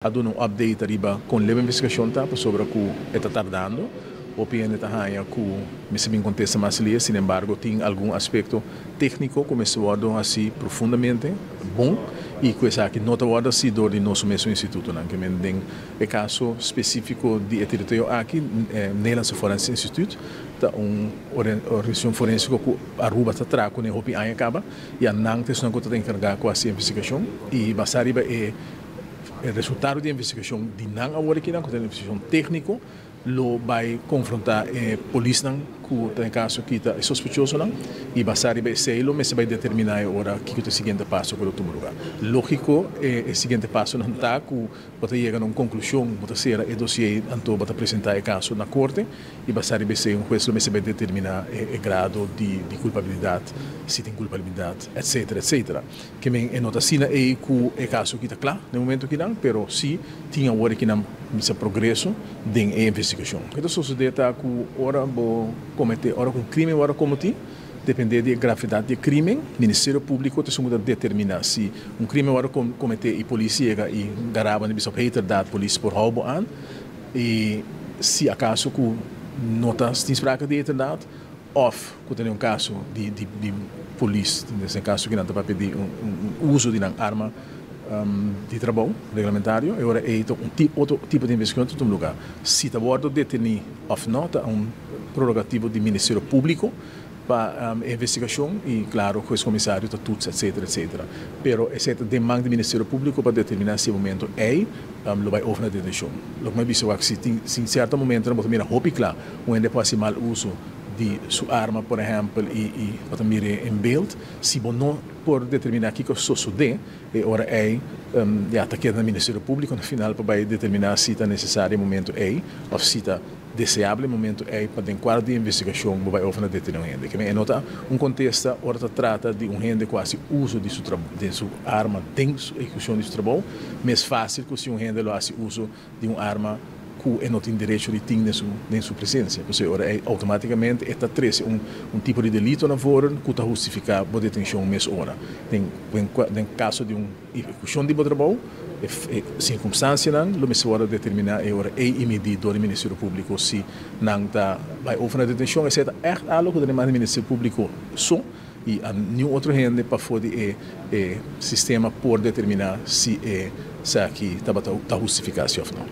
A duna un update ariba con leu investigacion ta pasobra cu e ta tardando. Hopi hende ta haya cu mester bin contesta mas lihe, sin embargo tin algun aspecto tecnico cu mester wordo haci profundamente bon y cu esaki no ta wordo haci door di nos mesun institutonan. Ke men den e caso specifico di e tiroteo aki, Nederlandse Forensisch Instituut ta un organisacion forensico cu Aruba ta traha cune hopi aña caba y a nan ta esunnan cu ta encarga cu haci investigacion y basa riba e E resultado di investigashon di nan awor akinan, ku ta un investigashon tékniko, lo bai konfrontá e polisnan ku ta den kaso aki ta e sospechosonan i basá riba esei lo mester bai determiná e ora kiko ta e siguiente paso ku lo tuma lugá. Lógiko e siguiente pasonan ta ku bo ta yega na un konklushon, bo ta sera e dosié anto bo ta presentá e kaso na korte i basá riba esei un hues lo mester bai determiná e grado di kulpabilidat, si tin kulpabilidat, etsetera, etsetera. Ke men e no ta asina ei ku e kaso aki ta kla na e momento akinan, pero si tin awor akinan misa progreso den e investigashon. Loke ta sosodé ta ku ora bo kometé, ora ku un krimen wòrdu komotí, dependé di e gravedat di e krimen, Ministerio Públiko ta esun ku ta determiná si un krimen wòrdu kometé i polis yega i garaba nan bisa op heterdaad polis por hou bo aan i si akaso ku no ta tin sprake di heterdaad, Of ku ta den un kaso di di polis, den kaso ku nan ta papia di un uso di nan arma di trabou reglamentario, e ora ei ta un otro tipo di investigashon ta tuma luga. Si ta wòrdu detení òf no ta un prerogativo di Ministerio Públiko pa e investigashon i klaro hues komisario ta tutsa etsetera etsetera. Pero esei ta den man di Ministerio Públiko pa determiná si e momento ei lo bai over na detenshon. Loke mi a bisa wak si tin si sierto momentonan bo ta mira hopi kla un hende por hasi mal uso di su arma por ehèmpel i i bo ta mir'é en beeld. Si bo no por determiná kiko sosodé e ora ei ya ta keda na Ministerio Públiko na final pa bai determiná si ta nesesario e momento ei òf si ta deseabel e momento ei pa den kuadro di investigashon bo bai over na detené un hende. Keme e no ta un kontesta ora ta trata di un hende ku hasi uso di su di su arma den su ehekushon di su trabou mes fásil ku si un hende lo hasi uso di un arma ku e no tin derecho di tin den su den su presensia. Pasobra e ora ei outomátikamente e ta trese un un tipo di delito na voren ku ta hustifiká bo detenshon mes ora. Den den kaso di un ehekushon di bo trabou e e sirkunstansianan lo mester wòrdu determiná e ora ei i midí dor di Ministerio Públiko si nan ta bai over na detenshon. Esei ta ègt algu ku ta demanda di Ministerio Públiko so i a niun otro hende pafó di e e sistema por determiná si esaki tabata ta hustifiká si òf no.